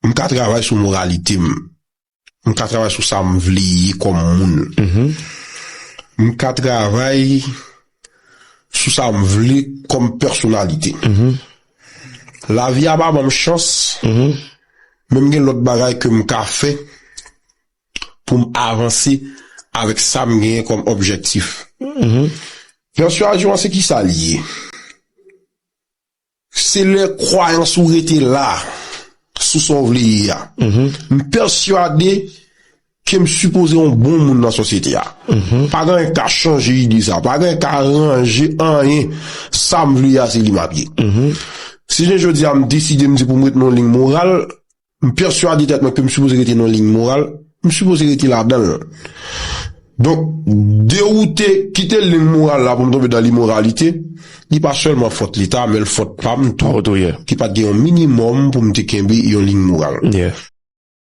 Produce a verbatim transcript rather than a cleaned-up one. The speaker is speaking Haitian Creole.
M ka travay sou moralite m. M ka travay sou sa m vle ye kòm moun. M ka travay sou sa m vle kòm pèsonalite. Lavi a pa ban m chans, men m gen lòt bagay ke m ka fè pou m avanse avèk sa m genyen kòm objektif. Pèswazyon an se ki sa l ye? Se lè kwayans ou rete la sou sa w vle ye a. M pèswade ke m sipoze yon bon moun nan sosyete a. Pa gen anyen k ka chanje ide sa, pa gen anyen k ka ranje anyen sa m vle ye a se li m ap ye. Si jen jodi a m deside m di pou m ret nan yon liy moral, m pèswade tèt mwen ke m sipoze rete nan liy moral, m sipoze rete ladan l. Donk, dewoute, kite liy moral la pou m tonbe nan limoralite, li pa sèlman fòt Leta, men l fòt pa m tou, ki pa t gen yon minimòm pou m te kenbe yon liy moral.